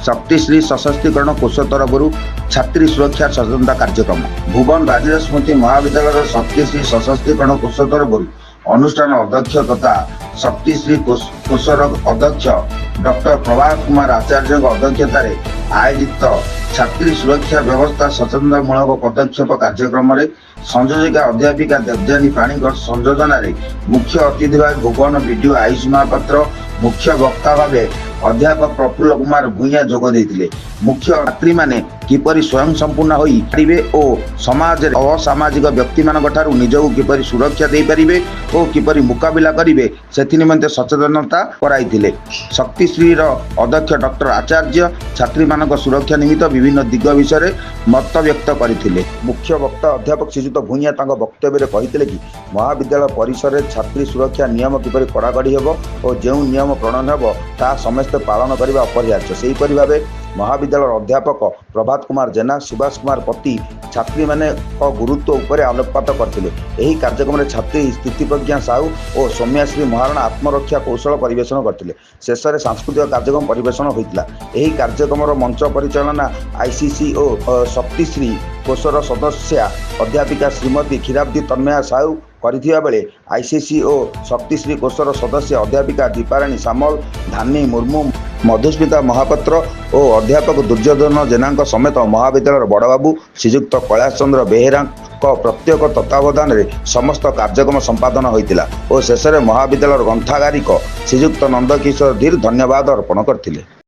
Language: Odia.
ଶକ୍ତିଶ୍ରୀ ସଶକ୍ତିକରଣ କୋଷ ତରଫରୁ ଛାତ୍ରୀ ସୁରକ୍ଷା ସଚେତନତା କାର୍ଯ୍ୟକ୍ରମ। ଭୁବନ ରାଜେନ୍ଦ୍ର ସ୍ମୃତି ମହାବିଦ୍ୟାଳୟର ଶକ୍ତିଶ୍ରୀ ସଶକ୍ତିକରଣ କୋଷ ତରଫରୁ ଅନୁଷ୍ଠାନ ଅଧ୍ୟକ୍ଷ ତଥା ଶକ୍ତିଶ୍ରୀ କୋଷର ଅଧ୍ୟକ୍ଷ ଡକ୍ଟର ପ୍ରଭାତ କୁମାର ଆଚାର୍ଯ୍ୟଙ୍କ ଅଧ୍ୟକ୍ଷତାରେ ଆୟୋଜିତ ଛାତ୍ରୀ ସୁରକ୍ଷା ବ୍ୟବସ୍ଥା ସଚେତନତାମୂଳକ ପଦକ୍ଷେପ କାର୍ଯ୍ୟକ୍ରମରେ ସଂଯୋଜିକା ଅଧ୍ୟାପିକା ଦେବଯାନୀ ପାଣିଙ୍କ ସଂଯୋଜନାରେ ମୁଖ୍ୟ ଅତିଥି ଭାବେ ଭୁବନ ବିଡିଓ ଆୟୁଷ ମହାପାତ୍ର, ମୁଖ୍ୟ ବକ୍ତା ଭାବେ ଅଧ୍ୟାପକ ପ୍ରଫୁଲ୍ଲ କୁମାର ଭୂଇଁଆ ଯୋଗ ଦେଇଥିଲେ। ମୁଖ୍ୟ ଛାତ୍ରୀମାନେ କିପରି ସ୍ୱୟଂ ସମ୍ପୂର୍ଣ୍ଣ ହୋଇ ପାରିବେ ଓ ସମାଜରେ ଅସାମାଜିକ ବ୍ୟକ୍ତିମାନଙ୍କ ଠାରୁ ନିଜକୁ କିପରି ସୁରକ୍ଷା ଦେଇପାରିବେ ଓ କିପରି ମୁକାବିଲା କରିବେ, ସେଥି ନିମନ୍ତେ ସଚେତନତା କରାଇଥିଲେ। ଶକ୍ତିଶ୍ରୀର ଅଧ୍ୟକ୍ଷ ଡକ୍ଟର ଆଚାର୍ଯ୍ୟ ଛାତ୍ରୀମାନଙ୍କ ସୁରକ୍ଷା ନିମିତ୍ତ ବିଭିନ୍ନ ଦିଗ ବିଷୟରେ ମତବ୍ୟକ୍ତ କରିଥିଲେ। ମୁଖ୍ୟ ବକ୍ତା ଅଧ୍ୟାପକ ଶ୍ରୀଯୁକ୍ତ ଭୂଇଁଆ ତାଙ୍କ ବକ୍ତବ୍ୟରେ କହିଥିଲେ କି, ମହାବିଦ୍ୟାଳୟ ପରିସରରେ ଛାତ୍ରୀ ସୁରକ୍ଷା ନିୟମ କିପରି କଡ଼ାକଡ଼ି ହେବ ଓ ଯେଉଁ ନିୟମ ପ୍ରଣୟନ ହେବ, ତାହା ସମସ୍ତେ ପାଳନ କରିବା ଅପରିହାର୍ଯ୍ୟ। ସେହିପରି ଭାବେ ମହାବିଦ୍ୟାଳୟର ଅଧ୍ୟାପକ ପ୍ରଭାତ କୁମାର ଜେନା, ସୁଭାଷ କୁମାର ପତି ଛାତ୍ରୀମାନଙ୍କ ଗୁରୁତ୍ୱ ଉପରେ ଆଲୋକପାତ କରିଥିଲେ। ଏହି କାର୍ଯ୍ୟକ୍ରମରେ ଛାତ୍ରୀ ସ୍ଥିତିପ୍ରଜ୍ଞା ସାହୁ ଓ ସୌମ୍ୟାଶ୍ରୀ ମହାରଣା ଆତ୍ମରକ୍ଷା କୌଶଳ ପରିବେଷଣ କରିଥିଲେ। ଶେଷରେ ସାଂସ୍କୃତିକ କାର୍ଯ୍ୟକ୍ରମ ପରିବେଷଣ ହୋଇଥିଲା। ଏହି କାର୍ଯ୍ୟକ୍ରମର ମଞ୍ଚ ପରିଚାଳନା ଆଇସିସି ଓ ଶକ୍ତିଶ୍ରୀ କୋଷର ସଦସ୍ୟା ଅଧ୍ୟାପିକା ଶ୍ରୀମତୀ କ୍ଷୀରାବ୍ଦୀ ତନ୍ମୟା ସାହୁ କରିଥିବା ବେଳେ ଆଇସିସି ଓ ଶକ୍ତିଶ୍ରୀ କୋଷର ସଦସ୍ୟ ଅଧ୍ୟାପିକା ଦୀପାରାଣୀ ସାମଲ, ଧାନୀ ମୁର୍ମୁ, ମଧୁସ୍ମିତା ମହାପାତ୍ର ଓ ଅଧ୍ୟାପକ ଦୁର୍ଯ୍ୟୋଧନ ଜେନାଙ୍କ ସମେତ ମହାବିଦ୍ୟାଳୟର ବଡ଼ବାବୁ ଶ୍ରୀଯୁକ୍ତ କୈଳାସ ଚନ୍ଦ୍ର ବେହେରାଙ୍କ ପ୍ରତ୍ୟକ୍ଷ ତତ୍ତ୍ୱାବଧାନରେ ସମସ୍ତ କାର୍ଯ୍ୟକ୍ରମ ସମ୍ପାଦନ ହୋଇଥିଲା ଓ ଶେଷରେ ମହାବିଦ୍ୟାଳୟର ଗ୍ରନ୍ଥାଗାରିକ ଶ୍ରୀଯୁକ୍ତ ନନ୍ଦକିଶୋର ଧୀର ଧନ୍ୟବାଦ ଅର୍ପଣ କରିଥିଲେ।